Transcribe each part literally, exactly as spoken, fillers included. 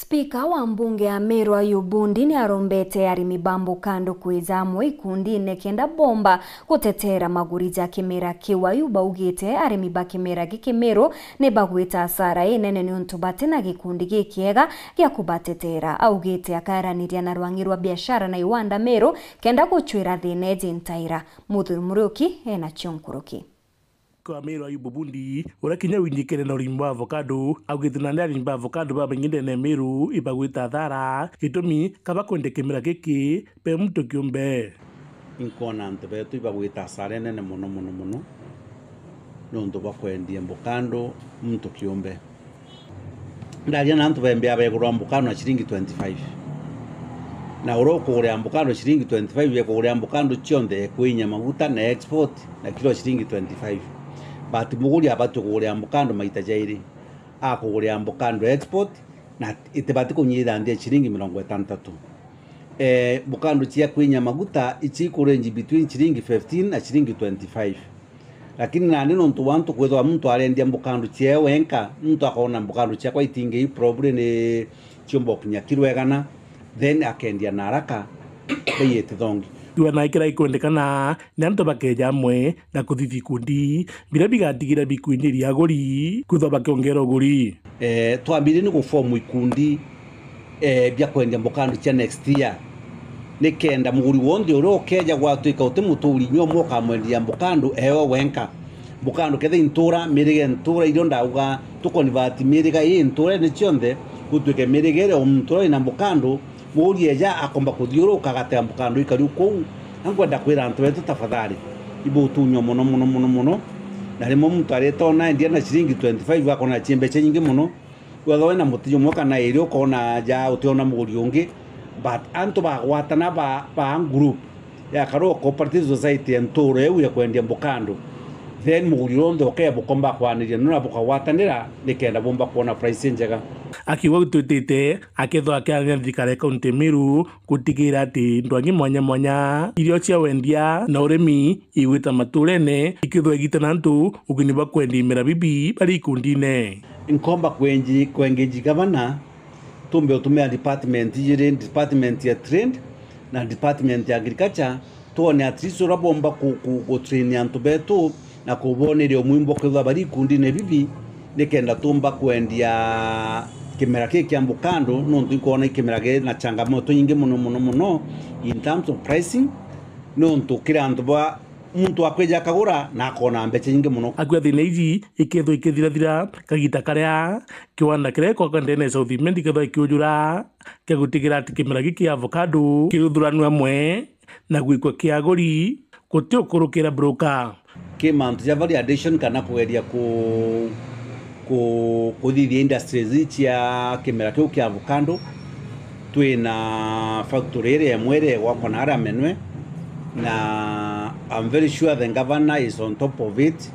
Spika wa mbunge ya Meru Ayubu Bundi niarombete arimi ba mbukando kwija amwe ikundine kenda bomba gutetera maguri ja kimera kiu. Ayubu augite arimi ba kimera giki Meru ni bagwita asara inene niuntu batina gikundi gikiega gia kubatetera. Augite akaeraniria na rwang'i rwa biashara na iwanda Meru kenda gucwira thina iji ntaira. Muthuri Muriuki ena cio nkuruki. Kwa Meru Ayubu Bundi, uria kinya winyikene na urimi bwa avocado, augite nandi arimi ba avocado babaingi ndene ya Meru ibagwita athara, gitumi kaba kwendia kimera giki be muntu kiumbe. Inkwona antu betu ibagwita asara inene mono, mono, mono, niuntu bwa kwendia mbukando muntu kiumbe. Ndaria na antu bembea begurwa mbukando na ciringi twenty-five. Na uria ukuguria mbukando ciringi twenty-five, ekuguria mbukando cionthe, ekwinyia maguta na export na kilo ciringi twenty-five. But muguri abati kuguria mbukando maita jairi. Akuguria mbukando export na itibati kunyithanthia ciringi mirongo itantatu. Eh, mbukando cia kwinyia maguta ici ikurenji between ciringi fifteen na ciringi twenty-five. Lakini nandi nontu bwa antu kwithirwa muntu arendia mbukando ciae wenka, muntu akona mbukando ciakwa itingi probably ni ciumba gukinya kiro igana, then akendia na haraka, bei itithongi. Kiuga na kira ikwendekana ni antu bakeja amwe na kuthithia ikundi biria bigatigira bikwinyiria aguri kwithirwa bakiongera uguri. Eh, twambire ni guform ikundi, eh, bia kwendia mbukando cia next year, nikenda muguri wonthe uria ukeja gwatwika uti muturi inya umwe ukamwendia mbukando ewe wenka. Mbukando ketha intura, miriga intura irio ndauga tukonivati miriga ii intura ni cionthe, gutwike miriga iria o muntu uria wina mbukando, muguri eja akomba kuthiuruka agatega mbukando ikari kuu. Na nkwenda kwira antu betu tafadhali, ibutunywa mono, mono, mono, mono. Na rimwe muntu aritona endia na ciringi twenty-five akona ci mbeca nyingi mono. Wethwa wina muti jumwe kana iri ukona ja utiona muguri ungi, but antu bagwatana ba, ba group ya karua cooperative society ya nturo iu ya kwendia mbukando, then muguri uria unthe ukeya bukomba kwaniria nuna bukagwatanira nikenda bumba kwona price njega. Akiuga gutwitite akethwa akiarania na thirikari ya kaunti ya Meru gutigira ati ndwangi mwanya mwanya irio cia wendia na urimi igwita maturene, ikithwa igita na antu uguni bwa kwendia imera bibi bari ikundine. Nkomba kwenji-, kwengeji gavana, tumbe utumira department ijiri, department ya trade na department ya agriculture, twone at least uria bomba ku-, ku-, gutrain antu betu na kuboneria umuhimu bwa kwithirwa bari ikundine bibi, nikenda tumba kwendia kimera kii kia mbukando, nontu inkwona i kimera kiri na changamoto nyingi mono, mono, mono in terms of pricing, nontu kiri antu ba muntu akwija akagura na akona mbeca nyingi mono. Akua thina iji ikethwa ikithirathira kagita karia kiwanda kiria gikwaka ndene ya South Imenti gikethwa ikiujura kia gutigira ati kimera giki kia avocado kiruthuranua amwe na gwikwa kia aguri guti ukurukira broker. Ki mantu ja value addition kana kugeria ku-, ku-, kuthithia industries cia kimera kiu kia avocado. Twina factory iria imwe iria igwakwa na aria Menwe, na I'm very sure the governor is on top of it,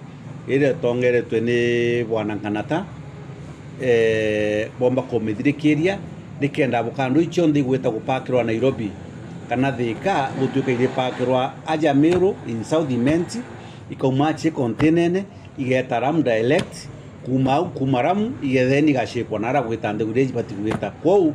iria itongeretwe ni Bwana Nkanata, eh, bomba kumithirikiria, nikenda avocado iu cionthe igwita gupakirwa Nairobi kana Thika, gutuika iripakirwa aja Meru in South Imenti, ikauma aci containene, igeta Lamu direct, kuma au, kuma Lamu, igetheni igashipwa na aria gwita nthiguru iria ibati gwita. Kwou,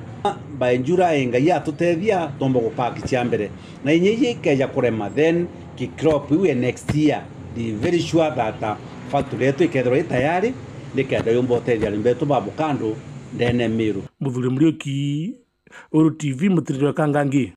by July, Ngai atutethia, tomba gupaki cia mbere. Na inya iji ikeja kurema, then ki crop iu ya next year, be very sure that, uh, factory yetu ikethirwa i tayari, nikenda yumba utethia arimi betu ba avocado ndene Meru. Muthuri Muriuki, Uru T V, Mutiriri wa Kangangi.